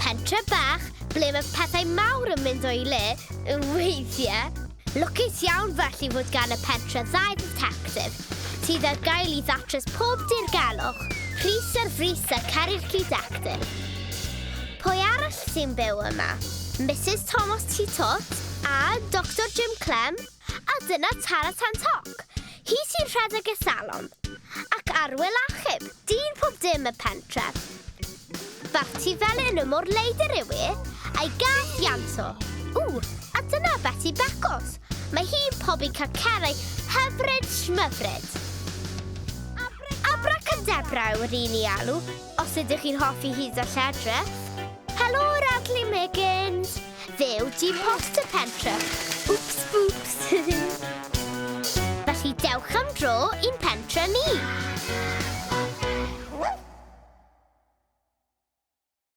Pentre bach ble mae pethau mawr yn mynd o'i le, weithiau. Lwcus iawn felly fod gan y pentre ddau dditectif sydd ar gael i ddatrys pob dirgelwch, Rhys ar frys a Ceri'r ci dactyl. Pwy arall sy'n byw yma? Misus Thomas T Twt a Doctor Jim Clem a dyna Tara Tan Toc, hi sy'n rhedeg y salon. Ac Arwel Achub, dyn pob dim y pentref. Barti Felyn y môr-leidr yw e, a'i gath Ianto. Ww, a dyna Beti Becos. Mae hi'n pobi cacerau hyfryd schmyfryd. Abracadabra yw'r un i alw, os ydych chi'n hoffi hyd a lledrith. Helo, Radley Miggins! Fe yw dyn post y pentref. Wps bwps! Felly dewch am dro i'n pentre ni!